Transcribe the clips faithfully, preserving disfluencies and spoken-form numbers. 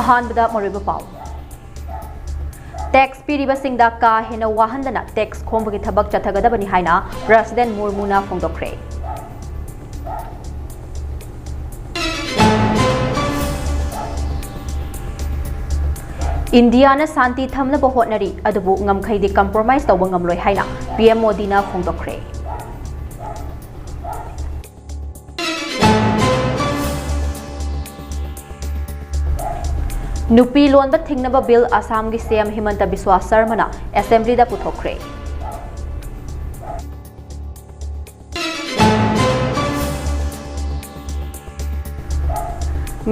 ꯑꯍꯥꯟꯕꯗ ꯃꯔꯨꯑꯣꯏꯕ ꯄꯥꯎ꯫ ꯇꯦꯛꯁ ꯄꯤꯔꯤꯕꯁꯤꯡꯗ ꯀꯥ ꯍꯦꯟꯅ ꯋꯥꯍꯟꯗꯅ ꯇꯦꯛꯁ ꯈꯣꯝꯕꯒꯤ ꯊꯕꯛ ꯆꯠꯊꯒꯗꯕꯅꯤ ꯍꯥꯏꯅ ꯄ꯭ꯔꯁꯤꯗꯦꯟ ꯃꯨꯔꯃꯨꯅ ꯐꯣꯡꯗꯣꯛꯈ꯭ꯔꯦ꯫ ꯏꯟꯗꯤꯌꯥꯅ ꯁꯥꯟꯇꯤ ꯊꯝꯅꯕ ꯍꯣꯠꯅꯔꯤ, ꯑꯗꯨꯕꯨ ꯉꯝꯈꯩꯗꯤ ꯀꯝꯄ꯭ꯔꯣꯃꯥꯏꯖ ꯇꯧꯕ ꯉꯝꯂꯣꯏ ꯍꯥꯏꯅ ꯄꯤ ꯑꯦꯝ ꯃꯣꯗꯤꯅ ꯐꯣꯡꯗꯣꯛꯈ꯭ꯔꯦ꯫ ꯅꯨꯄꯤ ꯂꯣꯟꯕ ꯊꯤꯡꯅꯕ ꯕꯤꯜ ꯑꯁꯥꯝꯒꯤ ꯁꯤ ꯑꯦꯝ ꯍꯤꯃꯟꯇ ꯕꯤꯁ꯭ꯋꯥ ꯁꯔꯃꯅ ꯑꯦꯁꯦꯝꯕ꯭ꯂꯤꯗ ꯄꯨꯊꯣꯛꯈ꯭ꯔꯦ꯫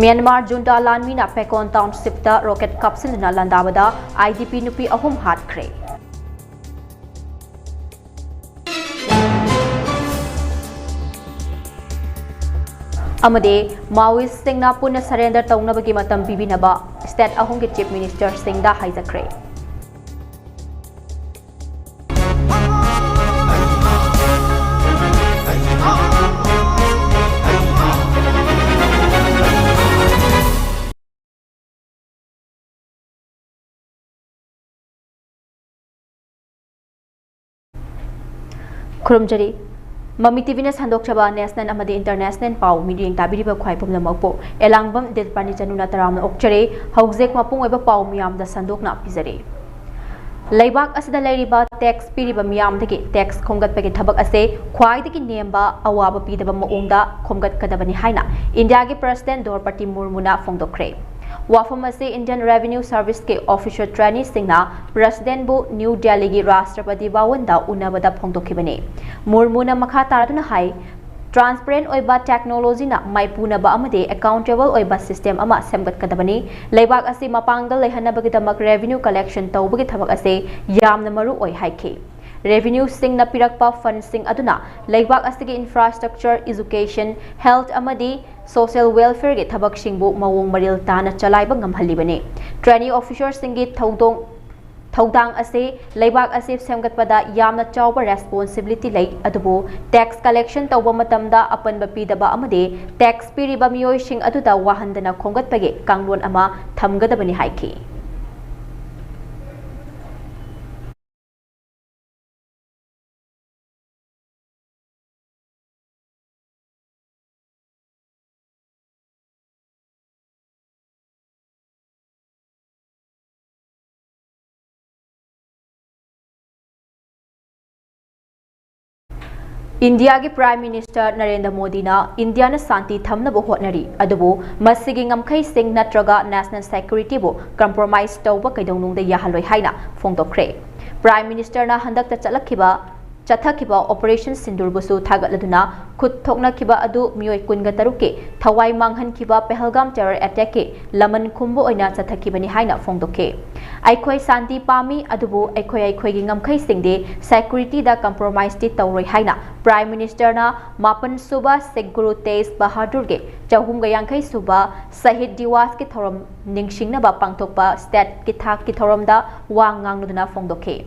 ꯃ꯭ꯌꯥꯟꯃꯥꯔ ꯖꯨꯟꯇꯥ ꯂꯥꯟꯃꯤꯅ ꯄꯦꯀꯣꯟ ꯇꯥꯎꯟꯁꯤꯞꯇ ꯔꯣꯀꯦꯠ ꯀꯥꯞꯁꯤꯟꯗꯨꯅ ꯂꯥꯟꯗꯥꯕꯗ ꯑꯥꯏ ꯗꯤ ꯄꯤ ꯅꯨꯄꯤ ꯑꯍꯨꯝ ꯍꯥꯠꯈ꯭ꯔꯦ꯫ ꯑꯃꯗꯤ ꯃꯥꯋꯤꯁꯁꯤꯡꯅ ꯄꯨꯟꯅ ꯁꯔꯦꯟꯗꯔ ꯇꯧꯅꯕꯒꯤ ꯃꯇꯝ ꯄꯤꯕꯤꯅꯕ ꯁ꯭ꯇꯦꯠ ꯑꯍꯨꯝꯒꯤ ꯆꯤꯐ ꯃꯤꯅꯤꯁꯇꯔꯁꯤꯡꯗ ꯍꯥꯏꯖꯈ꯭ꯔꯦ꯫ ꯈꯨꯔꯨꯝꯖꯔꯤ꯫ ꯃꯃꯤ ꯇꯤ ꯚꯤꯅ ꯁꯟꯗꯣꯛꯆꯕ ꯅꯦꯁꯅꯦꯜ ꯑꯃꯗꯤ ꯏꯟꯇꯔꯅꯦꯁꯅꯦꯜ ꯄꯥꯎ ꯃꯤꯠꯌꯦꯡ ꯇꯥꯕꯤꯔꯤꯕ ꯈ꯭ꯋꯥꯏ ꯄꯨꯝꯅꯃꯛꯄꯨ ꯑꯦꯂꯥꯡꯕꯝ ꯗꯤꯜꯄꯥꯅꯤ ꯆꯅꯨꯅ ꯇꯔꯥꯝꯅ ꯑꯣꯛꯆꯔꯤ꯫ ꯍꯧꯖꯤꯛ ꯃꯄꯨꯡ ꯑꯣꯏꯕ ꯄꯥꯎ ꯃꯤꯌꯥꯝꯗ ꯁꯟꯗꯣꯛꯅ ꯄꯤꯖꯔꯤ꯫ ꯂꯩꯕꯥꯛ ꯑꯁꯤꯗ ꯂꯩꯔꯤꯕ ꯇꯦꯛꯁ ꯄꯤꯔꯤꯕ ꯃꯤꯌꯥꯝꯗꯒꯤ ꯇꯦꯛꯁ ꯈꯣꯝꯒꯠꯄꯒꯤ ꯊꯕꯛ ꯑꯁꯦ ꯈ꯭ꯋꯥꯏꯗꯒꯤ ꯅꯦꯝꯕ ꯑꯋꯥꯕ ꯄꯤꯗꯕ ꯃꯑꯣꯡꯗ ꯈꯣꯝꯒꯠꯀꯗꯕꯅꯤ ꯍꯥꯏꯅ ꯏꯟꯗꯤꯌꯥꯒꯤ ꯄ꯭ꯔꯁꯤꯗꯦꯟ ꯗ꯭ꯔꯧꯄꯗꯤ ꯃꯨꯔꯃꯨꯅ ꯐꯣꯡꯗꯣꯛꯈ꯭ꯔꯦ꯫ ꯋꯥꯐꯝ ꯑꯁꯤ ꯏꯟꯗꯤꯌꯟ ꯔꯦꯚꯤꯅ꯭ꯌꯨ ꯁꯔꯚꯤꯁꯀꯤ ꯑꯣꯐꯤꯁꯔ ꯇ꯭ꯔꯦꯅꯤꯁꯤꯡꯅ ꯄ꯭ꯔꯁꯤꯗꯦꯟꯕꯨ ꯅ꯭ꯌꯨ ꯗꯦꯜꯂꯤꯒꯤ ꯔꯥꯁꯇ꯭ꯔꯄꯇꯤ ꯚꯋꯟꯗ ꯎꯅꯕꯗ ꯐꯣꯡꯗꯣꯛꯈꯤꯕꯅꯤ꯫ ꯃꯨꯔꯃꯨꯅ ꯃꯈꯥ ꯇꯥꯔꯗꯨꯅ ꯍꯥꯏ, ꯇ꯭ꯔꯥꯟꯁꯄꯔꯦꯟ ꯑꯣꯏꯕ, ꯇꯦꯛꯅꯣꯂꯣꯖꯤꯅ ꯃꯥꯏꯄꯨꯅꯕ ꯑꯃꯗꯤ ꯑꯦꯀꯥꯎꯟꯇꯦꯕꯜ ꯑꯣꯏꯕ ꯁꯤꯁꯇꯦꯝ ꯑꯃ ꯁꯦꯝꯒꯠꯀꯗꯕꯅꯤ꯫ ꯂꯩꯕꯥꯛ ꯑꯁꯤ ꯃꯄꯥꯡꯒꯜ ꯂꯩꯍꯟꯅꯕꯒꯤꯗꯃꯛ ꯔꯦꯚꯤꯅ꯭ꯌꯨ ꯀꯂꯦꯛꯁꯟ ꯇꯧꯕꯒꯤ ꯊꯕꯛ ꯑꯁꯤ ꯌꯥꯝꯅ ꯃꯔꯨ ꯑꯣꯏ ꯍꯥꯏꯈꯤ꯫ ꯔꯦꯚꯤꯅ꯭ꯌꯨꯁꯤꯡꯅ ꯄꯤꯔꯛꯄ ꯐꯟꯗꯁꯤꯡ ꯑꯗꯨꯅ ꯂꯩꯕꯥꯛ ꯑꯁꯤꯒꯤ ꯏꯟꯐ꯭ꯔꯥꯁ꯭ꯇ꯭ꯔꯛꯆꯔ, ꯏꯖꯨꯀꯦꯁꯟ, ꯍꯦꯜꯊ ꯑꯃꯗꯤ ꯁꯣꯁꯤꯌꯦꯜ ꯋꯦꯜꯐꯦꯌꯔꯒꯤ ꯊꯕꯛꯁꯤꯡꯕꯨ ꯃꯑꯣꯡ ꯃꯔꯤꯜ ꯇꯥꯅ ꯆꯂꯥꯏꯕ ꯉꯝꯍꯜꯂꯤꯕꯅꯤ꯫ ꯇ꯭ꯔꯦꯅꯤ ꯑꯣꯐꯤꯁꯔꯁꯤꯡꯒꯤ ꯊꯧꯗꯣꯡ ꯊꯧꯗꯥꯡ ꯑꯁꯤ ꯂꯩꯕꯥꯛ ꯑꯁꯤ ꯁꯦꯝꯒꯠꯄꯗ ꯌꯥꯝꯅ ꯆꯥꯎꯕ responsibility ꯂꯩ, ꯑꯗꯨꯕꯨ tax collection ꯇꯧꯕ ꯃꯇꯝꯗ ꯑꯄꯟꯕ ꯄꯤꯗꯕ ꯑꯃꯗꯤ tax ꯄꯤꯔꯤꯕ ꯃꯤꯑꯣꯏꯁꯤꯡ ꯑꯗꯨꯗ ꯋꯥꯍꯟꯗꯅ ꯈꯣꯝꯒꯠꯄꯒꯤ ꯀꯥꯡꯂꯣꯟ ꯑꯃ ꯊꯝꯒꯗꯕꯅꯤ ꯍꯥꯏꯈꯤ꯫ ꯏꯟꯗꯤꯌꯥꯒꯤ Prime Minister ꯅꯔꯦꯟꯗ꯭ꯔ ꯃꯣꯗꯤꯅ ꯏꯟꯗꯤꯌꯥꯅ ꯁꯥꯟꯇꯤ ꯊꯝꯅꯕ ꯍꯣꯠꯅꯔꯤ, ꯑꯗꯨꯕꯨ ꯃꯁꯤꯒꯤ ꯉꯝꯈꯩꯁꯤꯡ ꯅꯠꯇ꯭ꯔꯒ national security ꯕꯨ compromise ꯇꯧꯕ ꯀꯩꯗꯧꯅꯨꯡꯗ ꯌꯥꯍꯜꯂꯣꯏ ꯍꯥꯏꯅ ꯐꯣꯡꯗꯣꯛꯈ꯭ꯔꯦ꯫ Prime Minister ꯅ ꯍꯟꯗꯛꯇ ꯆꯠꯂꯛꯈꯤꯕ, ꯆꯠꯊꯈꯤꯕ Operation ꯁꯤꯟꯗꯨꯔꯕꯨꯁꯨ ꯊꯥꯒꯠꯂꯗꯨꯅ, ꯈꯨꯠ ꯊꯣꯛꯅꯈꯤꯕ ꯑꯗꯨ ꯃꯤꯑꯣꯏ ꯀꯨꯟꯒ ꯇꯔꯨꯛꯀꯤ ꯊꯋꯥꯏ ꯃꯥꯡꯍꯟꯈꯤꯕ ꯄꯍꯜꯒꯥꯝ terror attack ꯀꯤ ꯂꯃꯟ ꯈꯨꯝꯕ ꯑꯣꯏꯅ ꯆꯠꯊꯈꯤꯕꯅꯤ ꯍꯥꯏꯅ ꯐꯣꯡꯗꯣꯛꯈꯤ꯫ ꯑꯩꯈꯣꯏ ꯁꯥꯟꯇꯤ ꯄꯥꯝꯃꯤ, ꯑꯗꯨꯕꯨ ꯑꯩꯈꯣꯏ ꯑꯩꯈꯣꯏꯒꯤ ꯉꯝꯈꯩꯁꯤꯡꯗꯤ security ꯗ compromise ꯇꯤ ꯇꯧꯔꯣꯏ ꯍꯥꯏꯅ Prime Minister ꯅ ꯃꯥꯄꯟ ꯁꯨꯕ Sikh Guru Tegh Bahadur ꯒꯤ ꯆꯍꯨꯝꯒ ꯌꯥꯡꯈꯩ ꯁꯨꯕ Shahid Diwas ꯀꯤ ꯊꯧꯔꯝ ꯅꯤꯡꯁꯤꯡꯅꯕ ꯄꯥꯡꯊꯣꯛꯄ state ꯀꯤ ꯊꯥꯛꯀꯤ ꯊꯧꯔꯝꯗ ꯋꯥ ꯉꯥꯡꯂꯗꯨꯅ ꯐꯣꯡꯗꯣꯛꯈꯤ꯫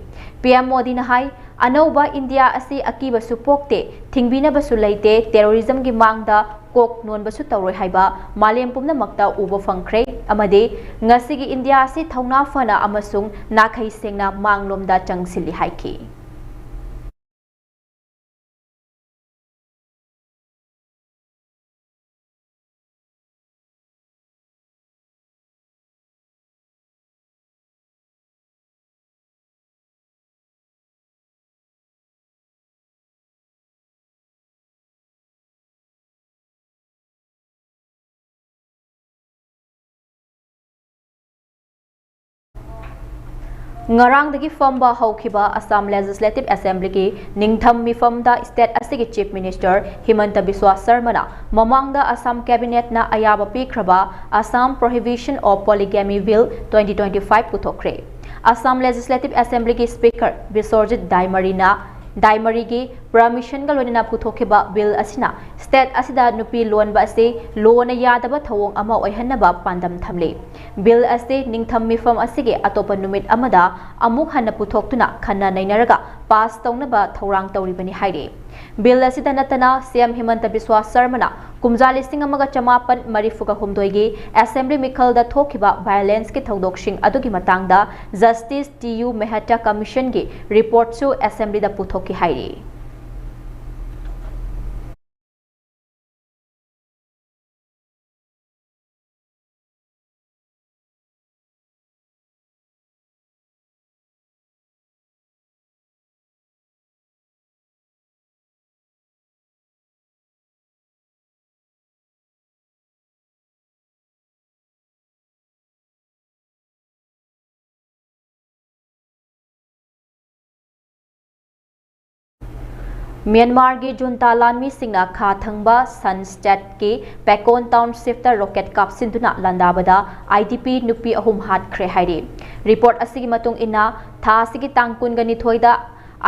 P M ꯃꯣꯗꯤꯅ ꯍꯥꯏ, ꯑꯅꯧꯕ ꯏꯟꯗꯤꯌꯥ ꯑꯁꯤ ꯑꯀꯤꯕꯁꯨ ꯄꯣꯛꯇꯦ, ꯊꯤꯡꯕꯤꯅꯕꯁꯨ ꯂꯩꯇꯦ, terrorism ꯒꯤ ꯃꯥꯡꯗ ꯀꯣꯛ ꯅꯣꯟꯕꯁꯨ ꯇꯧꯔꯣꯏ ꯍꯥꯏꯕ ꯃꯥꯂꯦꯝ ꯄꯨꯝꯅꯃꯛꯇ ꯎꯕ ꯐꯪꯈ꯭ꯔꯦ ꯑꯃꯗꯤ ꯉꯁꯤꯒꯤ ꯏꯟꯗꯤꯌꯥ ꯑꯁꯤ ꯊꯧꯅꯥ ꯐꯅ ꯑꯃꯁꯨꯡ ꯅꯥꯈꯩ ꯁꯦꯡꯅ ꯃꯥꯡꯂꯣꯝꯗ ꯆꯪꯁꯤꯜꯂꯤ ꯍꯥꯏꯈꯤ꯫ ꯉꯔꯥꯡꯗꯒꯤ ꯐꯝꯕ ꯍꯧꯈꯤꯕ Assam Legislative Assembly ꯒꯤ ꯅꯤꯡꯊꯝ ꯃꯤꯐꯝꯗ state ꯑꯁꯤꯒꯤ Chief Minister ꯍꯤꯃꯟꯇ ꯕꯤꯁ꯭ꯋꯥ ꯁꯔꯃꯅ ꯃꯃꯥꯡꯗ Assam Cabinet ꯅ ꯑꯌꯥꯕ ꯄꯤꯈ꯭ꯔꯕ Assam Prohibition of Polygamy Bill twenty twenty-five ꯄꯨꯊꯣꯛꯈ꯭ꯔꯦ꯫ Assam Legislative Assembly ꯒꯤ Speaker ꯕꯤꯁ꯭ꯋꯔꯖꯤꯠ ꯗꯥꯏꯃꯔꯤꯅ, ꯗꯥꯏꯃꯔꯤꯒꯤ ꯄꯔꯃꯤꯁꯟꯒ ꯂꯣꯏꯅꯅ ꯄꯨꯊꯣꯛꯈꯤꯕ ꯕꯤꯜ ꯑꯁꯤꯅ ꯁ꯭ꯇꯦꯠ ꯑꯁꯤꯗ ꯅꯨꯄꯤ ꯂꯣꯟꯕ ꯑꯁꯤ ꯂꯣꯅ ꯌꯥꯗꯕ ꯊꯧꯑꯣꯡ ꯑꯃ ꯑꯣꯏꯍꯟꯅꯕ ꯄꯥꯟꯗꯝ ꯊꯝꯂꯤ꯫ ꯕꯤꯜ ꯑꯁꯤ ꯅꯤꯡꯊꯝ ꯃꯤꯐꯝ ꯑꯁꯤꯒꯤ ꯑꯇꯣꯞꯄ ꯅꯨꯃꯤꯠ ꯑꯃꯗ ꯑꯃꯨꯛ ꯍꯟꯅ ꯄꯨꯊꯣꯛꯇꯨꯅ ꯈꯟꯅ ꯅꯩꯅꯔꯒ ꯄꯥꯁ ꯇꯧꯅꯕ ꯊꯧꯔꯥꯡ ꯇꯧꯔꯤꯕꯅꯤ ꯍꯥꯏꯔꯤ꯫ ꯕꯤꯜ ꯑꯁꯤꯗ ꯅꯠꯇꯅ ꯁꯤ ꯑꯦꯝ ꯍꯤꯃꯟꯇ ꯕꯤꯁ꯭ꯋꯥ ꯁꯔꯃꯅ ꯀꯨꯝꯖꯥ ꯂꯤꯁꯤꯡ ꯑꯃꯒ ꯆꯃꯥꯄꯟ ꯃꯔꯤꯐꯨꯒ ꯍꯨꯝꯗꯣꯏꯒꯤ ꯑꯦꯁꯦꯝꯕ꯭ꯂꯤ ꯃꯤꯈꯜꯗ ꯊꯣꯛꯈꯤꯕ ꯚꯥꯏꯑꯣꯂꯦꯟꯁꯀꯤ ꯊꯧꯗꯣꯛꯁꯤꯡ ꯑꯗꯨꯒꯤ ꯃꯇꯥꯡꯗ ꯖꯁꯇꯤꯁ ꯇꯤ ꯌꯨ ꯃꯦꯍꯇꯥ ꯀꯃꯤꯁꯟꯒꯤ ꯔꯤꯄꯣꯔꯠꯁꯨ ꯑꯦꯁꯦꯝꯕ꯭ꯂꯤꯗ ꯄꯨꯊꯣꯛꯈꯤ ꯍꯥꯏꯔꯤ꯫ ꯃ꯭ꯌꯥꯟꯃꯥꯔꯒꯤ ꯖꯨꯟꯇꯥ ꯂꯥꯟꯃꯤꯁꯤꯡꯅ ꯈꯥ ꯊꯪꯕ ꯁꯟ ꯁ꯭ꯇꯦꯠꯀꯤ ꯄꯦꯀꯣꯟ ꯇꯥꯎꯟꯁꯤꯞꯇ ꯔꯣꯀꯦꯠ ꯀꯥꯞꯁꯤꯟꯗꯨꯅ ꯂꯥꯟꯗꯥꯕꯗ ꯑꯥꯏ ꯗꯤ ꯄꯤ ꯅꯨꯄꯤ ꯑꯍꯨꯝ ꯍꯥꯠꯈ꯭ꯔꯦ ꯍꯥꯏꯔꯤ꯫ ꯔꯤꯄꯣꯔꯠ ꯑꯁꯤꯒꯤ ꯃꯇꯨꯡ ꯏꯟꯅ, ꯊꯥ ꯑꯁꯤꯒꯤ ꯇꯥꯡ ꯀꯨꯟꯒ ꯅꯤꯊꯣꯏꯗ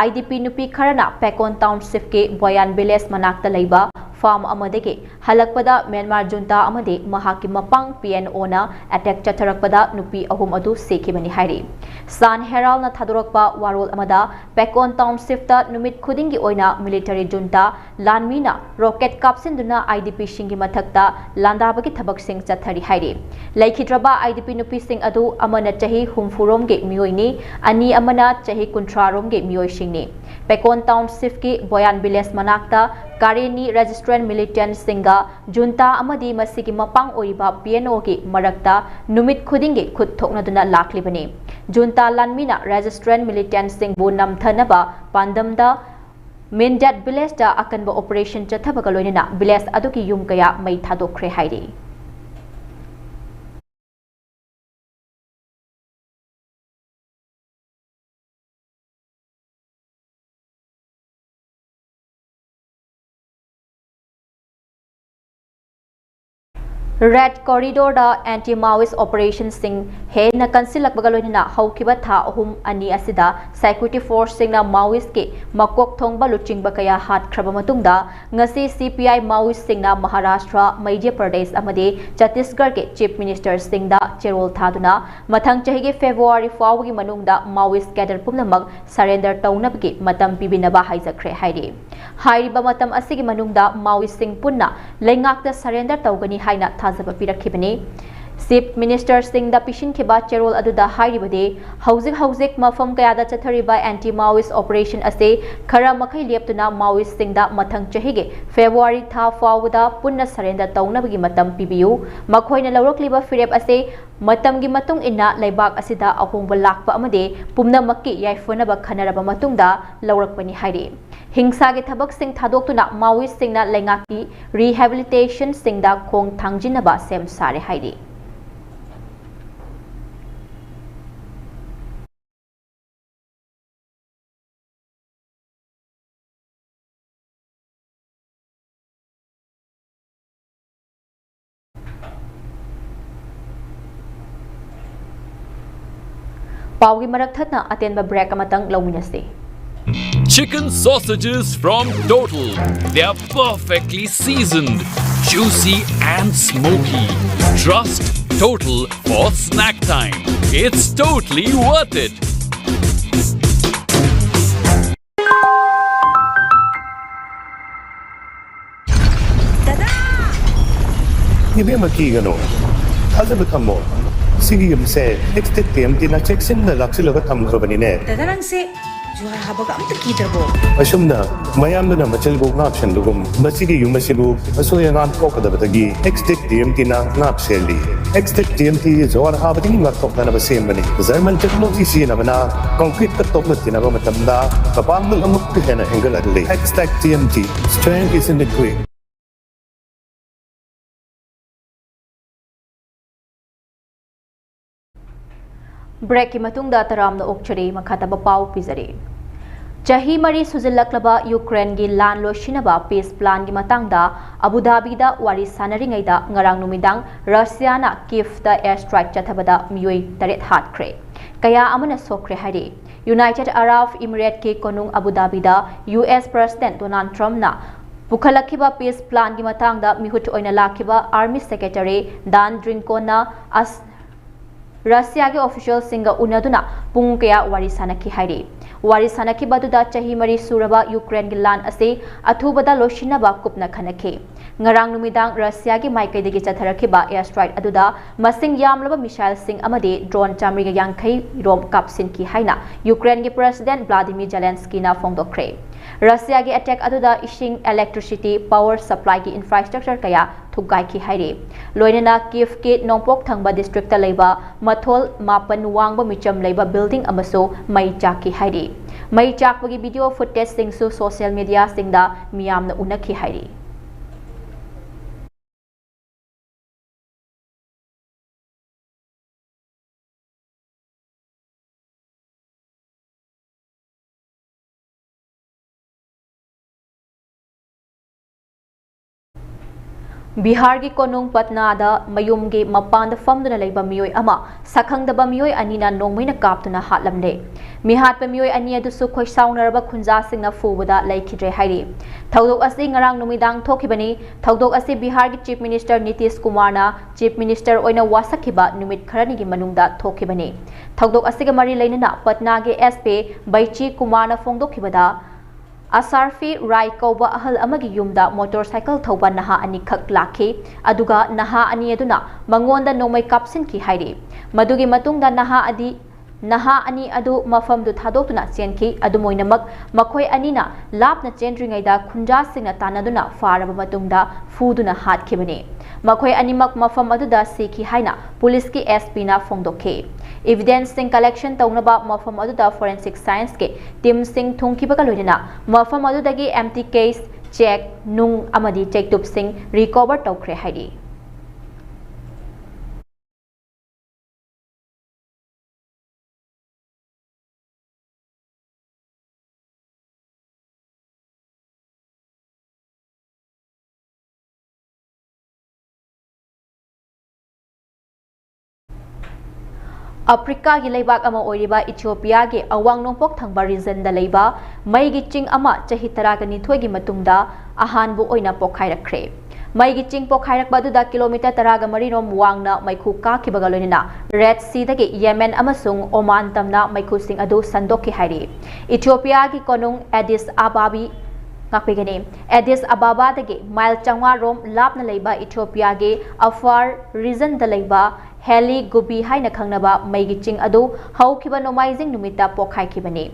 ꯑꯥꯏ ꯗꯤ ꯄꯤ ꯅꯨꯄꯤ ꯈꯔꯅ ꯄꯦꯀꯣꯟ ꯇꯥꯎꯟꯁꯤꯞꯀꯤ ꯕꯣꯌꯥꯟ ꯚꯤꯂꯦꯖ ꯃꯅꯥꯛꯇ ꯂꯩꯕ ꯐꯥꯔꯝ ꯑꯃꯗꯒꯤ ꯍꯜꯂꯛꯄꯗ ꯃ꯭ꯌꯥꯟꯃꯥꯔ ꯖꯨꯟꯇꯥ ꯑꯃꯗꯤ ꯃꯍꯥꯛꯀꯤ ꯃꯄꯥꯡ ꯄꯤ ꯑꯦꯟ ꯑꯣꯅ ꯑꯦꯇꯦꯛ ꯆꯠꯊꯔꯛꯄꯗ ꯅꯨꯄꯤ ꯑꯍꯨꯝ ꯑꯗꯨ ꯁꯤꯈꯤꯕꯅꯤ ꯍꯥꯏꯔꯤ꯫ ꯁꯥꯟ ꯍꯦꯔꯥꯜꯅ ꯊꯥꯗꯣꯔꯛꯄ ꯋꯥꯔꯣꯜ ꯑꯃꯗ, ꯄꯦꯀꯣꯟ ꯇꯥꯎꯟꯁꯤꯞꯇ ꯅꯨꯃꯤꯠ ꯈꯨꯗꯤꯡꯒꯤ ꯑꯣꯏꯅ ꯃꯤꯂꯤꯇꯔꯤ ꯖꯨꯟꯇꯥ ꯂꯥꯟꯃꯤꯅ ꯔꯣꯀꯦꯠ ꯀꯥꯞꯁꯤꯟꯗꯨꯅ ꯑꯥꯏ ꯗꯤ ꯄꯤꯁꯤꯡꯒꯤ ꯃꯊꯛꯇ ꯂꯥꯟꯗꯥꯕꯒꯤ ꯊꯕꯛꯁꯤꯡ ꯆꯠꯊꯔꯤ ꯍꯥꯏꯔꯤ꯫ ꯂꯩꯈꯤꯗ꯭ꯔꯕ ꯑꯥꯏ ꯗꯤ ꯄꯤ ꯅꯨꯄꯤꯁꯤꯡ ꯑꯗꯨ ꯑꯃꯅ ꯆꯍꯤ ꯍꯨꯝꯐꯨ ꯔꯣꯝꯒꯤ ꯃꯤꯑꯣꯏꯅꯤ, ꯑꯅꯤ ꯑꯃꯅ ꯆꯍꯤ ꯀꯨꯟꯊ꯭ꯔꯥ ꯔꯣꯝꯒꯤ ꯃꯤꯑꯣꯏꯁꯤꯡꯅꯤ꯫ ꯄꯦꯀꯣꯟ ꯇꯥꯎꯟꯁꯤꯞꯀꯤ ꯕꯣꯌꯥꯟ ꯚꯤꯂꯦꯖ ꯃꯅꯥꯛꯇ ꯀꯥꯔꯦꯅꯤ ꯔꯦꯖꯤꯁꯇ꯭ꯔꯦꯟ ꯃꯤꯂꯤꯇꯦꯟꯠꯁꯤꯡꯒ ꯖꯨꯟꯇꯥ ꯑꯃꯗꯤ ꯃꯁꯤꯒꯤ ꯃꯄꯥꯡ ꯑꯣꯏꯔꯤꯕ ꯄꯤ ꯑꯦꯟ ꯑꯣꯒꯤ ꯃꯔꯛꯇ ꯅꯨꯃꯤꯠ ꯈꯨꯗꯤꯡꯒꯤ ꯈꯨꯠ ꯊꯣꯛꯅꯗꯨꯅ ꯂꯥꯛꯂꯤꯕꯅꯤ꯫ ꯖꯨꯟꯇꯥ ꯂꯥꯟꯃꯤꯅ ꯔꯦꯖꯤꯁꯇ꯭ꯔꯦꯟ ꯃꯤꯂꯤꯇꯦꯟꯠꯁꯤꯡꯕꯨ ꯅꯝꯊꯅꯕ ꯄꯥꯟꯗꯝꯗ ꯃꯤꯟꯗꯦꯠ ꯚꯤꯂꯦꯖꯇ ꯑꯀꯟꯕ ꯑꯣꯄꯔꯦꯁꯟ ꯆꯠꯊꯕꯒ ꯂꯣꯏꯅꯅ ꯚꯤꯂꯦꯖ ꯑꯗꯨꯒꯤ ꯌꯨꯝ ꯀꯌꯥ ꯃꯩ ꯊꯥꯗꯣꯛꯈ꯭ꯔꯦ ꯍꯥꯏꯔꯤ꯫ Red Corridor ꯗ anti Maoist operation ꯁꯤꯡ ꯍꯦꯟꯅ ꯀꯟꯁꯤꯜꯂꯛꯄꯒ ꯂꯣꯏꯅꯅ ꯍꯧꯈꯤꯕ ꯊꯥ ꯑꯍꯨꯝ ꯑꯅꯤ ꯑꯁꯤꯗ security force ꯁꯤꯡꯅ Maoist ꯀꯤ ꯃꯀꯣꯛ ꯊꯣꯡꯕ ꯂꯨꯆꯤꯡꯕ ꯀꯌꯥ ꯍꯥꯠꯈ꯭ꯔꯕ ꯃꯇꯨꯡꯗ, ꯉꯁꯤ C P I Maoist ꯁꯤꯡꯅ ꯃꯍꯥꯔꯥꯁꯇ꯭ꯔ, ꯃꯙ꯭ꯌ ꯄ꯭ꯔꯗꯦꯁ ꯑꯃꯗꯤ ꯆꯇꯤꯁꯒꯔꯒꯤ Chief Minister ꯁꯤꯡꯗ ꯆꯦꯔꯣꯜ ꯊꯥꯗꯨꯅ ꯃꯊꯪ ꯆꯍꯤꯒꯤ February ꯐꯥꯎꯕꯒꯤ ꯃꯅꯨꯡꯗ Maoist cadre ꯄꯨꯝꯅꯃꯛ surrender ꯇꯧꯅꯕꯒꯤ ꯃꯇꯝ ꯄꯤꯕꯤꯅꯕ ꯍꯥꯏꯖꯈ꯭ꯔꯦ ꯍꯥꯏꯔꯤ꯫ ꯍꯥꯏꯔꯤꯕ ꯃꯇꯝ ꯑꯁꯤꯒꯤ ꯃꯅꯨꯡꯗ Maoist ꯁꯤꯡ ꯄꯨꯟꯅ ꯂꯩꯉꯥꯛꯇ surrender ꯇꯧꯒꯅꯤ ꯍꯥꯏꯅ ꯊꯥꯖꯕ ꯄꯤꯔꯛꯈꯤꯕꯅꯤ꯫ Chief Minister ꯁꯤꯡꯗ ꯄꯤꯁꯤꯟꯈꯤꯕ ꯆꯦꯔꯣꯜ ꯑꯗꯨꯗ ꯍꯥꯏꯔꯤꯕꯗꯤ, ꯍꯧꯖꯤꯛ ꯍꯧꯖꯤꯛ ꯃꯐꯝ ꯀꯌꯥꯗ ꯆꯠꯊꯔꯤꯕ anti Maoist operation ꯑꯁꯤ ꯈꯔ ꯃꯈꯩ ꯂꯦꯞꯇꯨꯅ Maoist ꯁꯤꯡꯗ ꯃꯊꯪ ꯆꯍꯤꯒꯤ February ꯊꯥ ꯐꯥꯎꯕꯗ ꯄꯨꯟꯅ surrender ꯇꯧꯅꯕꯒꯤ ꯃꯇꯝ ꯄꯤꯕꯤꯌꯨ꯫ ꯃꯈꯣꯏꯅ ꯂꯧꯔꯛꯂꯤꯕ ꯐꯤꯔꯦꯞ ꯑꯁꯤ ꯃꯇꯝꯒꯤ ꯃꯇꯨꯡ ꯏꯟꯅ ꯂꯩꯕꯥꯛ ꯑꯁꯤꯗ ꯑꯍꯣꯡꯕ ꯂꯥꯛꯄ ꯑꯃꯗꯤ ꯄꯨꯝꯅꯃꯛꯀꯤ ꯌꯥꯏꯐꯅꯕ ꯈꯟꯅꯔꯕ ꯃꯇꯨꯡꯗ ꯂꯧꯔꯛꯄꯅꯤ ꯍꯥꯏꯔꯤ꯫ ꯍꯤꯡꯁꯥꯒꯤ ꯊꯕꯛꯁꯤꯡ ꯊꯥꯗꯣꯛꯇꯨꯅ Maoist ꯁꯤꯡꯅ ꯂꯩꯉꯥꯛꯀꯤ rehabilitation ꯁꯤꯡꯗ ꯈꯣꯡ ꯊꯥꯡꯖꯤꯟꯅꯕ ꯁꯦꯝ ꯁꯥꯔꯦ ꯍꯥꯏꯔꯤ꯫ ꯄꯥꯎꯒꯤ ꯃꯔꯛ ꯊꯠꯅ ꯑꯇꯦꯟꯕ break ꯑꯃꯇꯪ ꯂꯧꯃꯤꯟꯅꯁꯤ꯫ Chicken sausages from Total. They are perfectly seasoned, juicy and smoky. Trust Total for snack time. It's totally worth it. ꯏꯕꯦꯝꯃ, ꯀꯤꯒꯅꯨ, ꯊꯥꯖꯕ ꯊꯝꯃꯣ꯫ ꯁꯤꯒꯤ ꯌꯨꯝꯁꯦ Extech T M T ꯅ ꯆꯦꯛꯁꯤꯟꯅ ꯂꯥꯛꯁꯤꯜꯂꯒ ꯊꯝꯈ꯭ꯔꯕꯅꯤꯅꯦ꯫ ꯗꯗꯥ, ꯅꯪꯁꯦ ꯖꯨꯍꯥꯔ ꯍꯥꯕꯒ ꯑꯝꯇ ꯀꯤꯗ꯭ꯔꯕꯣ? ꯑꯁꯨꯝꯅ ꯃꯌꯥꯝꯗꯨꯅ ꯃꯆꯤꯜꯕꯨ ꯉꯥꯛꯁꯟꯕꯒꯨꯝ, ꯃꯁꯤꯒꯤ ꯌꯨꯝ ꯑꯁꯤꯕꯨ ꯑꯁꯣꯏ ꯑꯉꯥꯝ ꯊꯣꯛꯀꯗꯕꯗꯒꯤ Extech T M T ꯅ ꯉꯥꯛ ꯁꯦꯜꯂꯤ꯫ Extech T M T ꯖꯨꯍꯥꯔ ꯍꯥꯕꯗꯒꯤ ꯉꯥꯛꯊꯣꯛꯅꯅꯕ ꯁꯦꯝꯕꯅꯤ꯫ German technology ꯁꯤꯖꯤꯟꯅꯕꯅ concrete ꯇ ꯇꯣꯛꯂꯛꯇꯅꯕ ꯃꯇꯝꯗ ꯃꯄꯥꯡꯒꯜ ꯑꯃꯨꯛꯀ ꯍꯦꯟꯅ ꯍꯦꯟꯒꯠꯍꯜꯂꯤ꯫ Extech T M T, strength is in the grit. Break ꯀꯤ ꯃꯇꯨꯡꯗ ꯇꯔꯥꯝꯅ ꯑꯣꯛꯆꯔꯤ, ꯃꯈꯥ ꯇꯥꯕ ꯄꯥꯎ ꯄꯤꯖꯔꯤ꯫ ꯆꯍꯤ ꯃꯔꯤ ꯁꯨꯖꯤꯜꯂꯛꯂꯕ ꯌꯨꯀ꯭ꯔꯦꯟꯒꯤ ꯂꯥꯟ ꯂꯣꯏꯁꯤꯟꯅꯕ peace planꯒꯤ ꯃꯇꯥꯡꯗ ꯑꯕꯨ ꯙꯥꯕꯤꯗ ꯋꯥꯔꯤ ꯁꯥꯟꯅꯔꯤꯉꯩꯗ ꯉꯔꯥꯡ ꯅꯨꯃꯤꯗꯥꯡ ꯔꯁꯤꯌꯥꯅ ꯀꯤꯐꯇ air strike ꯆꯠꯊꯕꯗ ꯃꯤꯑꯣꯏ ꯇꯔꯦꯠ ꯍꯥꯠꯈ꯭ꯔꯦ, ꯀꯌꯥ ꯑꯃꯅ ꯁꯣꯛꯈ꯭ꯔꯦ ꯍꯥꯏꯔꯤ꯫ United Arab Emirateꯀꯤ ꯀꯣꯅꯨꯡ ꯑꯕꯨ ꯙꯥꯕꯤꯗ U S President Donald Trumpꯅ ꯄꯨꯈꯠꯂꯛꯈꯤꯕ peace planꯒꯤ ꯃꯇꯥꯡꯗ ꯃꯤꯍꯨꯠ ꯑꯣꯏꯅ ꯂꯥꯛꯈꯤꯕ Army Secretary Dan Drinkonꯅ ꯑꯁ ꯔꯁꯤꯌꯥꯒꯤ officialꯁꯤꯡꯒ ꯎꯅꯗꯨꯅ ꯄꯨꯡ ꯀꯌꯥ ꯋꯥꯔꯤ ꯁꯥꯟꯅꯈꯤ ꯍꯥꯏꯔꯤ꯫ ꯋꯥꯔꯤ ꯁꯥꯟꯅꯈꯤꯕ ꯑꯗꯨꯗ ꯆꯍꯤ ꯃꯔꯤ ꯁꯨꯔꯕ ꯌꯨꯀ꯭ꯔꯦꯟꯒꯤ ꯂꯥꯟ ꯑꯁꯤ ꯑꯊꯨꯕꯗ ꯂꯣꯏꯁꯤꯟꯅꯕ ꯀꯨꯞꯅ ꯈꯟꯅꯈꯤ꯫ ꯉꯔꯥꯡ ꯅꯨꯃꯤꯗꯥꯡ ꯔꯁꯤꯌꯥꯒꯤ ꯃꯥꯏꯀꯩꯗꯒꯤ ꯆꯠꯊꯔꯛꯈꯤꯕ air strike ꯑꯗꯨꯗ ꯃꯁꯤꯡ ꯌꯥꯝꯂꯕ missileꯁꯤꯡ ꯑꯃꯗꯤ drone ꯆꯥꯃꯔꯤꯒ ꯌꯥꯡꯈꯩ ꯔꯣꯝ ꯀꯥꯞꯁꯤꯟꯈꯤ ꯍꯥꯏꯅ ꯌꯨꯀ꯭ꯔꯦꯟꯒꯤ President Vladimir Zelenskyꯅ ꯐꯣꯡꯗꯣꯛꯈ꯭ꯔꯦ꯫ ꯔꯁꯤꯌꯥꯒꯤ attack ꯑꯗꯨꯗ ꯏꯁꯤꯡ, electricity, power supplyꯒꯤ infrastructure ꯀꯌꯥ ꯊꯨꯒꯥꯏꯈꯤ ꯍꯥꯏꯔꯤ꯫ ꯂꯣꯏꯅꯅ ꯀꯤꯐꯀꯤ ꯅꯣꯡꯄꯣꯛ ꯊꯪꯕ districtꯇ ꯂꯩꯕ ꯃꯊꯣꯜ ꯃꯥꯄꯟ ꯋꯥꯡꯕ ꯃꯤꯆꯝ ꯂꯩꯕ building ꯑꯃꯁꯨ ꯃꯩ ꯆꯥꯛꯈꯤ ꯍꯥꯏꯔꯤ꯫ ꯃꯩ ꯆꯥꯛꯄꯒꯤ video footageꯁꯤꯡꯁꯨ social mediaꯁꯤꯡꯗ ꯃꯤꯌꯥꯝꯅ ꯎꯅꯈꯤ ꯍꯥꯏꯔꯤ꯫ ꯕꯤꯍꯥꯔꯒꯤ ꯀꯣꯅꯨꯡ ꯄꯠꯅꯥꯗ ꯃꯌꯨꯝꯒꯤ ꯃꯄꯥꯟꯗ ꯐꯝꯗꯨꯅ ꯂꯩꯕ ꯃꯤꯑꯣꯏ ꯑꯃ ꯁꯛꯈꯪꯗꯕ ꯃꯤꯑꯣꯏ ꯑꯅꯤꯅ ꯅꯣꯡꯃꯩꯅ ꯀꯥꯞꯇꯨꯅ ꯍꯥꯠꯂꯝꯂꯦ꯫ ꯃꯤꯍꯥꯠꯄ ꯃꯤꯑꯣꯏ ꯑꯅꯤ ꯑꯗꯨꯁꯨ ꯈꯣꯏꯁꯥꯎꯅꯔꯕ ꯈꯨꯟꯖꯥꯁꯤꯡꯅ ꯐꯨꯕꯗ ꯂꯩꯈꯤꯗ꯭ꯔꯦ ꯍꯥꯏꯔꯤ꯫ ꯊꯧꯗꯣꯛ ꯑꯁꯤ ꯉꯔꯥꯡ ꯅꯨꯃꯤꯗꯥꯡ ꯊꯣꯛꯈꯤꯕꯅꯤ꯫ ꯊꯧꯗꯣꯛ ꯑꯁꯤ ꯕꯤꯍꯥꯔꯒꯤ Chief Minister ꯅꯤꯇꯤꯁ ꯀꯨꯃꯥꯔꯅ Chief Minister ꯑꯣꯏꯅ ꯋꯥꯁꯛꯈꯤꯕ ꯅꯨꯃꯤꯠ ꯈꯔꯅꯤꯒꯤ ꯃꯅꯨꯡꯗ ꯊꯣꯛꯈꯤꯕꯅꯤ꯫ ꯊꯧꯗꯣꯛ ꯑꯁꯤꯒ ꯃꯔꯤ ꯂꯩꯅꯅ ꯄꯠꯅꯥꯒꯤ S P ꯕꯩꯆꯤ ꯀꯨꯃꯥꯔꯅ ꯐꯣꯡꯗꯣꯛꯈꯤꯕꯗ, ꯑꯁꯥꯔꯐꯤ ꯔꯥꯏ ꯀꯧꯕ ꯑꯍꯜ ꯑꯃꯒꯤ ꯌꯨꯝꯗ motorcycle ꯊꯧꯕ ꯅꯍꯥ ꯑꯅꯤꯈꯛ ꯂꯥꯛꯈꯤ, ꯑꯗꯨꯒ ꯅꯍꯥ ꯑꯅꯤ ꯑꯗꯨꯅ ꯃꯉꯣꯟꯗ ꯅꯣꯡꯃꯩ ꯀꯥꯞꯁꯤꯟꯈꯤ ꯍꯥꯏꯔꯤ꯫ ꯃꯗꯨꯒꯤ ꯃꯇꯨꯡꯗ ꯅꯍꯥ ꯑꯗꯤ, ꯅꯍꯥ ꯑꯅꯤ ꯑꯗꯨ ꯃꯐꯝꯗꯨ ꯊꯥꯗꯣꯛꯇꯨꯅ ꯆꯦꯟꯈꯤ꯫ ꯑꯗꯨꯝ ꯑꯣꯏꯅꯃꯛ, ꯃꯈꯣꯏ ꯑꯅꯤꯅ ꯂꯥꯞꯅ ꯆꯦꯟꯗ꯭ꯔꯤꯉꯩꯗ ꯈꯨꯟꯖꯥꯁꯤꯡꯅ ꯇꯥꯟꯅꯗꯨꯅ ꯐꯥꯔꯕ ꯃꯇꯨꯡꯗ ꯐꯨꯗꯨꯅ ꯍꯥꯠꯈꯤꯕꯅꯤ꯫ ꯃꯈꯣꯏ ꯑꯅꯤꯃꯛ ꯃꯐꯝ ꯑꯗꯨꯗ ꯁꯤꯈꯤ ꯍꯥꯏꯅ ꯄꯨꯂꯤꯁꯀꯤ S Pꯅ ꯐꯣꯡꯗꯣꯛꯈꯤ꯫ Evidenceꯁꯤꯡ collection ꯇꯧꯅꯕ ꯃꯐꯝ ꯑꯗꯨꯗ forensic scienceꯀꯤ teamꯁꯤꯡ ꯊꯨꯡꯈꯤꯕꯒ ꯂꯣꯏꯅꯅ ꯃꯐꯝ ꯑꯗꯨꯗꯒꯤ empty case, ꯆꯦꯛ, ꯅꯨꯡ ꯑꯃꯗꯤ ꯆꯩꯇꯨꯞꯁꯤꯡ recover ꯇꯧꯈ꯭ꯔꯦ ꯍꯥꯏꯔꯤ꯫ ꯑꯐ꯭ꯔꯤꯀꯥꯒꯤ ꯂꯩꯕꯥꯛ ꯑꯃ ꯑꯣꯏꯔꯤꯕ ꯏꯊꯤꯑꯣꯄꯤꯌꯥꯒꯤ ꯑꯋꯥꯡ ꯅꯣꯡꯄꯣꯛ ꯊꯪꯕ ꯔꯤꯖꯟꯗ ꯂꯩꯕ ꯃꯩꯒꯤ ꯆꯤꯡ ꯑꯃ ꯆꯍꯤ ꯇꯔꯥꯒ ꯅꯤꯊꯣꯏꯒꯤ ꯃꯇꯨꯡꯗ ꯑꯍꯥꯟꯕ ꯑꯣꯏꯅ ꯄꯣꯈꯥꯏꯔꯛꯈ꯭ꯔꯦ꯫ ꯃꯩꯒꯤ ꯆꯤꯡ ꯄꯣꯈꯥꯏꯔꯛꯄ ꯑꯗꯨꯗ ꯀꯤꯂꯣꯃꯤꯇꯔ ꯇꯔꯥꯒ ꯃꯔꯤ ꯔꯣꯝ ꯋꯥꯡꯅ ꯃꯩꯈꯨ ꯀꯥꯈꯤꯕꯒ ꯂꯣꯏꯅꯅ ꯔꯦꯗ ꯁꯤꯗꯒꯤ ꯌꯦꯃꯦꯟ ꯑꯃꯁꯨꯡ ꯑꯣꯃꯥꯟ ꯇꯝꯅ ꯃꯩꯈꯨꯁꯤꯡ ꯑꯗꯨ ꯁꯟꯗꯣꯛꯈꯤ ꯍꯥꯏꯔꯤ꯫ ꯏꯊꯤꯑꯣꯄꯤꯌꯥꯒꯤ ꯀꯣꯅꯨꯡ ꯑꯦꯗꯤꯁ ꯑꯕꯥꯕꯤ ꯉꯥꯛꯄꯤꯒꯅꯤ꯫ ꯑꯦꯗꯤꯁ ꯑꯕꯥꯕꯥꯗꯒꯤ ꯃꯥꯏꯜ ꯆꯥꯝꯃꯉꯥ ꯔꯣꯝ ꯂꯥꯞꯅ ꯂꯩꯕ ꯏꯊꯤꯑꯣꯄꯤꯌꯥꯒꯤ ꯑꯐꯥꯔ ꯔꯤꯖꯟꯗ ꯂꯩꯕ ꯍꯦꯂꯤ ꯒꯨꯕꯤ ꯍꯥꯏꯅ ꯈꯪꯅꯕ ꯃꯩꯒꯤ ꯆꯤꯡ ꯑꯗꯨ ꯍꯧꯈꯤꯕ ꯅꯣꯡꯃꯥꯏꯖꯤꯡ ꯅꯨꯃꯤꯠꯇ ꯄꯣꯈꯥꯏꯈꯤꯕꯅꯤ꯫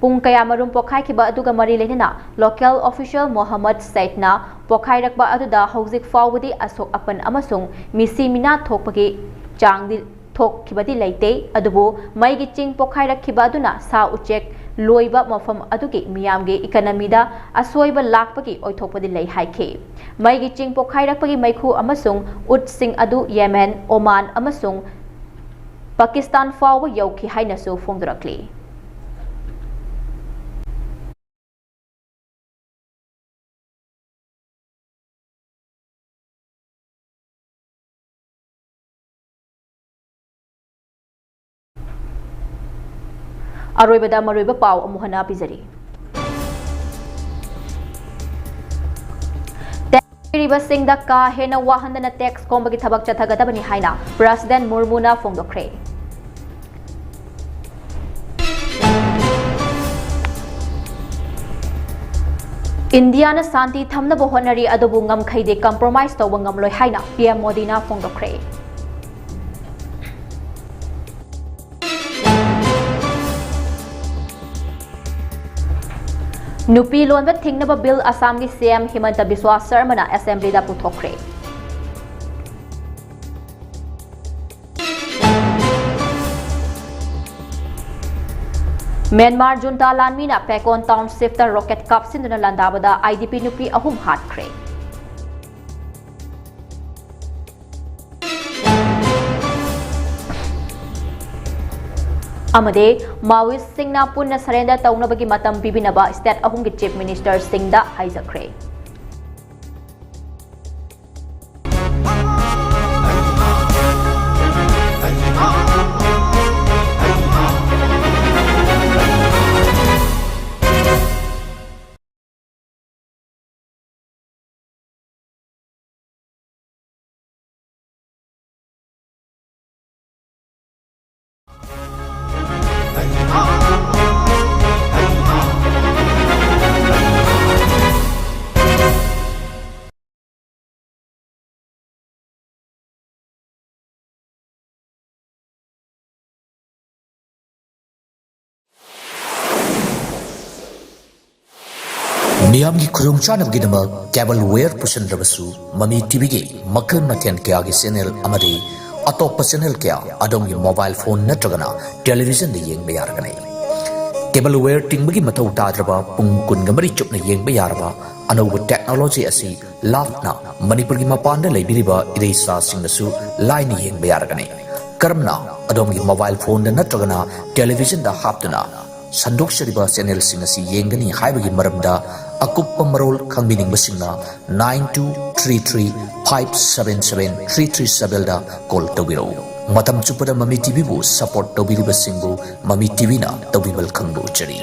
ꯄꯨꯡ ꯀꯌꯥꯃꯔꯨꯝ ꯄꯣꯈꯥꯏꯈꯤꯕ ꯑꯗꯨꯒ ꯃꯔꯤ ꯂꯩꯅꯅ ꯂꯣꯀꯦꯜ ꯑꯣꯐꯤꯁꯤꯌꯦꯜ ꯃꯣꯍꯝꯃꯗ ꯁꯩꯗꯅ ꯄꯣꯈꯥꯏꯔꯛꯄ ꯑꯗꯨꯗ ꯍꯧꯖꯤꯛ ꯐꯥꯎꯕꯗꯤ ꯑꯁꯣꯛ ꯑꯄꯟ ꯑꯃꯁꯨꯡ ꯃꯤꯁꯤ ꯃꯤꯅꯥ ꯊꯣꯛꯄꯒꯤ ꯆꯥꯡꯗꯤ ꯊꯣꯛꯈꯤꯕꯗꯤ ꯂꯩꯇꯦ, ꯑꯗꯨꯕꯨ ꯃꯩꯒꯤ ꯆꯤꯡ ꯄꯣꯈꯥꯏꯔꯛꯈꯤꯕ ꯑꯗꯨꯅ ꯁꯥ ꯎꯆꯦꯛ ꯂꯣꯏꯕ ꯃꯐꯝ ꯑꯗꯨꯒꯤ ꯃꯤꯌꯥꯝꯒꯤ ꯏꯀꯅꯃꯤꯗ ꯑꯁꯣꯏꯕ ꯂꯥꯛꯄꯒꯤ ꯑꯣꯏꯊꯣꯛꯄꯗꯤ ꯂꯩ ꯍꯥꯏꯈꯤ꯫ ꯃꯩꯒꯤ ꯆꯤꯡ ꯄꯣꯈꯥꯏꯔꯛꯄꯒꯤ ꯃꯩꯈꯨ ꯑꯃꯁꯨꯡ ꯎꯠꯁꯤꯡ ꯑꯗꯨ ꯌꯦꯃꯦꯟ, ꯑꯣꯃꯥꯟ ꯑꯃꯁꯨꯡ ꯄꯥꯀꯤꯁꯇꯥꯟ ꯐꯥꯎꯕ ꯌꯧꯈꯤ ꯍꯥꯏꯅꯁꯨ ꯐꯣꯡꯗꯣꯔꯛꯂꯤ꯫ ꯑꯔꯣꯏꯕꯗ ꯃꯔꯨꯑꯣꯏꯕ ꯄꯥꯎ ꯑꯃꯨꯛ ꯍꯟꯅ ꯄꯤꯖꯔꯤ꯫ ꯇꯦꯛꯁ ꯄꯤꯔꯤꯕꯁꯤꯡꯗ ꯀꯥ ꯍꯦꯟꯅ ꯋꯥꯍꯟꯗꯅ ꯇꯦꯛꯁ ꯈꯣꯝꯕꯒꯤ ꯊꯕꯛ ꯆꯠꯊꯒꯗꯕꯅꯤ ꯍꯥꯏꯅ ꯄ꯭ꯔꯁꯤꯗꯦꯟ ꯃꯨꯔꯃꯨꯅ ꯐꯣꯡꯗꯣꯛꯈ꯭ꯔꯦ꯫ ꯏꯟꯗꯤꯌꯥꯅ ꯁꯥꯟꯇꯤ ꯊꯝꯅꯕ ꯍꯣꯠꯅꯔꯤ, ꯑꯗꯨꯕꯨ ꯉꯝꯈꯩꯗꯤ ꯀꯝꯄ꯭ꯔꯣꯃꯥꯏꯖ ꯇꯧꯕ ꯉꯝꯂꯣꯏ ꯍꯥꯏꯅ ꯄꯤ ꯑꯦꯝ ꯃꯣꯗꯤꯅ ꯐꯣꯡꯗꯣꯛꯈ꯭ꯔꯦ꯫ ꯅꯨꯄꯤ ꯂꯣꯟꯕ ꯊꯤꯡꯅꯕ ꯕꯤꯜ ꯑꯁꯥꯝꯒꯤ ꯁꯤ ꯑꯦꯝ ꯍꯤꯃꯟꯇ ꯕꯤꯁ꯭ꯋꯥ ꯁꯔꯃꯅ ꯑꯦꯁꯦꯝꯕ꯭ꯂꯤꯗ ꯄꯨꯊꯣꯛꯈ꯭ꯔꯦ꯫ ꯃ꯭ꯌꯥꯟꯃꯥꯔ ꯖꯨꯟꯇꯥ ꯂꯥꯟꯃꯤꯅ ꯄꯦꯀꯣꯟ ꯇꯥꯎꯟꯁꯤꯞꯇ ꯔꯣꯀꯦꯠ ꯀꯥꯞꯁꯤꯟꯗꯨꯅ ꯂꯥꯟꯗꯥꯕꯗ ꯑꯥꯏ ꯗꯤ ꯄꯤ ꯅꯨꯄꯤ ꯑꯍꯨꯝ ꯍꯥꯠꯈ꯭ꯔꯦ꯫ ꯑꯃꯗꯤ ꯃꯥꯋꯤꯁꯁꯤꯡꯅ ꯄꯨꯟꯅ ꯁꯔꯦꯟꯗꯔ ꯇꯧꯅꯕꯒꯤ ꯃꯇꯝ ꯄꯤꯕꯤꯅꯕ ꯁ꯭ꯇꯦꯠ ꯑꯍꯨꯝꯒꯤ ꯆꯤꯐ ꯃꯤꯅꯤꯁꯇꯔꯁꯤꯡꯗ ꯍꯥꯏꯖꯈ꯭ꯔꯦ꯫ ꯃꯤꯌꯥꯝꯒꯤ ꯈꯨꯗꯣꯡꯆꯥꯅꯕꯒꯤꯗꯃꯛ cable wire ꯄꯨꯁꯤꯟꯗ꯭ꯔꯕꯁꯨ, ꯃꯃꯤ ꯇꯤꯚꯤꯒꯤ ꯃꯈꯜ ꯃꯊꯦꯜ ꯀꯌꯥꯒꯤ ꯆꯦꯅꯦꯜ ꯑꯃꯗꯤ ꯑꯇꯣꯞꯄ ꯆꯦꯅꯦꯜ ꯀꯌꯥ ꯑꯗꯣꯝꯒꯤ ꯃꯣꯕꯥꯏꯜ ꯐꯣꯟ ꯅꯠꯇ꯭ꯔꯒꯅ ꯇꯦꯂꯤꯚꯤꯖꯟꯗ ꯌꯦꯡꯕ ꯌꯥꯔꯒꯅꯤ꯫ Cable wire ꯇꯤꯡꯕꯒꯤ ꯃꯊꯧ ꯇꯥꯗ꯭ꯔꯕ, ꯄꯨꯡ ꯀꯨꯟꯒ ꯃꯔꯤ ꯆꯨꯞꯅ ꯌꯦꯡꯕ ꯌꯥꯔꯕ ꯑꯅꯧꯕ ꯇꯦꯛꯅꯣꯂꯣꯖꯤ ꯑꯁꯤ ꯂꯥꯞꯅ ꯃꯅꯤꯄꯨꯔꯒꯤ ꯃꯄꯥꯟꯗ ꯂꯩꯕꯤꯔꯤꯕ ꯏꯔꯩꯆꯥꯁꯤꯡꯅꯁꯨ ꯂꯥꯏꯅ ꯌꯦꯡꯕ ꯌꯥꯔꯒꯅꯤ꯫ ꯀꯔꯝꯅ ꯑꯗꯣꯝꯒꯤ ꯃꯣꯕꯥꯏꯜ ꯐꯣꯟꯗ ꯅꯠꯇ꯭ꯔꯒꯅ ꯇꯦꯂꯤꯚꯤꯖꯟꯗ ꯍꯥꯞꯇꯨꯅ ꯁꯟꯗꯣꯛꯆꯔꯤꯕ ꯆꯦꯅꯦꯜꯁꯤꯡ ꯑꯁꯤ ꯌꯦꯡꯒꯅꯤ ꯍꯥꯏꯕꯒꯤ ꯃꯔꯝꯗ ꯑꯀꯨꯞꯄ ꯃꯔꯣꯜ ꯈꯪꯕꯤꯅꯤꯡꯕꯁꯤꯡꯅ nine two three three five seven seven three three sevenꯗ ꯀꯣꯜ ꯇꯧꯕꯤꯔꯛꯎ꯫ ꯃꯇꯝ ꯆꯨꯞꯄꯗ ꯃꯃꯤ ꯇꯤꯚꯤꯕꯨ ꯁꯄꯣꯔꯠ ꯇꯧꯕꯤꯔꯤꯕꯁꯤꯡꯕꯨ ꯃꯃꯤ ꯇꯤꯚꯤꯅ ꯇꯧꯕꯤꯃꯜ ꯈꯪꯕ ꯎꯠꯆꯔꯤ꯫